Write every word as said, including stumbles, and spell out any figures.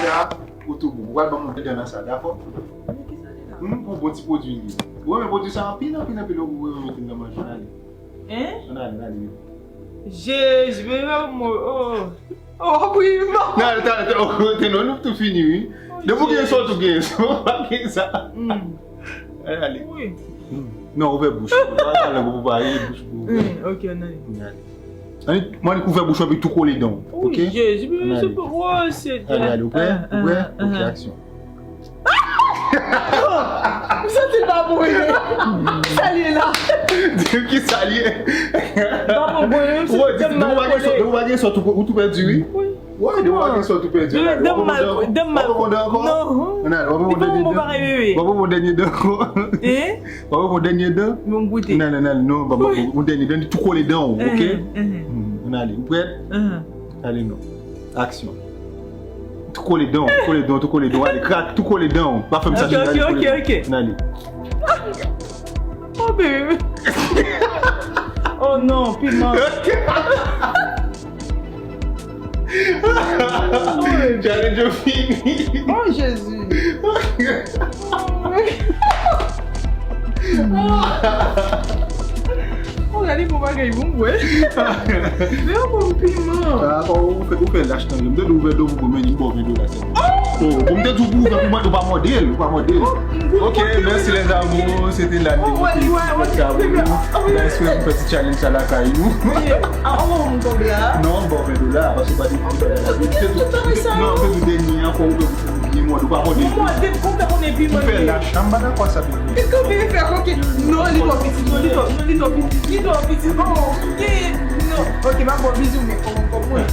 Sa, ou tou bon. Ou pral ban m yon dèdè nan sa, dakò? Hmm, pou bon ti pwodui li. Ou renmen pwodui sa anpil, anpil, anpil, ou renmen mete l nan manje, ann ale. Hein? Ann ale, ann ale. Jezi, men mwen, oh. Oh, wi, non. Nan, ale, ale, ale, oh, te non, nou tout fini, wi. Oh, depi w gen sòt, ou gen sòt, pa gen sa. Hmm. Ann ale. Wi. Hmm. Non, ouvè bouch. Pa, pa lang ou pou pale, bouch pou ouvè. Hmm, ok, ann ale. Ann ale. Ann, mwen, ouvè bouch ou epi tou kole dan w, ok? Wi, Jezi, men se pa, oh, Senyè. Ann ale, ann ale, ou prè? Ou prè? Ok, aksyon. M santi l pa bon, wi. Sa l ye la? Di m ki sa l ye. Pa bon, bon, menm si depi w pa gen sòt, depi w pa gen sòt, ou tou pèdi, wi. Wi. Wi, depi w pa gen sòt, ou tou pèdi. Ann ale, w ap reponn ankò? Non. Ann ale, w ap reponn dènye dan. W ap reponn dènye dan ankò? Hein? W ap reponn dènye dan? Bon, goute. Nan, nan, nan, non, ba, ba, yon dènye dan, tou kole dan w, ok? Ann ale, ou prèt? Ale non. Aksyon. Tou kole dan w, tou kole dan w, tou kole dan w. Ale, krak, tou kole dan w. Pa fè m sa, ok, ok, ok. Ann ale. Oh, baby. Oh non, piman. Challenge yo fini. Oh, Jezi. Oh, gade bon bagay, bon bwè. Men yon bon piman. Ah, ou fè, ou fè lach nan men m. M te di w ouvè do pou mwen, m ba w ven dola sèlman. Oh, bon, m te di w pou ouvè pou mwen, ou pa mòde l, ou pa mòde l. Ok, mèsi les amours, se te la minit. Mèsi pou fè ti challenge sa lakay nou. Ah, oh, m tonbe a. Non, m ba w ven dola, paske pa de pi. Non, m te di w dènye an, fò ou fè pou byen mòde, ou pa mòde. Ou mòde, kòman w fè konnen pi mòde? Ou fè lach, m pa dakò sa, bebe. E kòman e fè, ok. Non, li twò piti, non, li twò, non, li twò piti, li twò piti. Oh, yeah, non. Ok, m ap ba w bizou, men kòman, kòman?